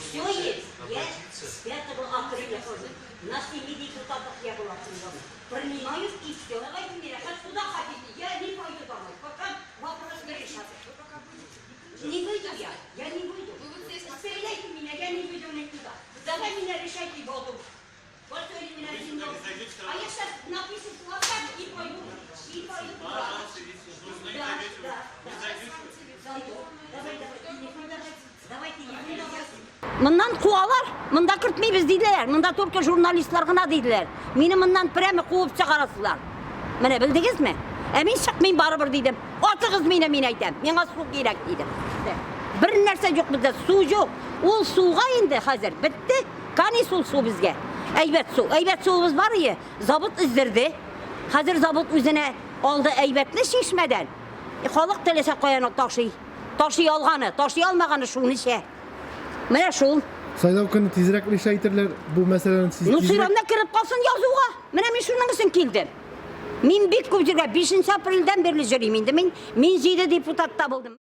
Все есть. Я с 5 апреля хожу. На 7 депутатах я была приема. Принимают и все. Давайте меня хоть куда хотите. Я не пойду домой, пока вопрос не решится. Вы пока будете. Не выйду я. Я не выйду. Вы вот здесь Стреляйте меня, я не выйду никуда. Давай меня решайте воду. Вот сегодня меня Вы сюда землю. не зайдете, А я сейчас напишу плакат и пойду. И пойду туда. Пожалуйста, идите. Ну, не Да, зайдете вы. да, Не да. зайдете. Зайду. Давай, давай, телефон давай. Давай, телефон давай. Моннан куалар, монда кертмибез диделәр. Монда только журналистлар гына диделәр. Мине моннан прямо куып чыгарасызлар. Менә белдегезме? Ә мин чыкмыйм барыбер дидем. Атыгыз мине, мин әйтәм. Миңа су кирәк дидем. Бер нәрсә юк бездә, су юк. Ул суга инде хәзер бетте. Кани сул су безгә. Әйбәт су. Әйбәт суыбыз бар ие. Завод өздерде. Хәзер завод үзенә алды әйбәтне чишмәдән. Халык теләсә каян ташый. Ташый алганы, ташый алмаганы шуны эчә. Менә шул. Сайлау көне тизрәк решә итерләр бу мәсьәләне сез Ну, тизрәк. все кереп калсын язуга. Менә мин шуның өчен килдем. Мин бик күп җиргә 5 апрельдән бирле йөрим инде. Мин 7 депутатта булдым.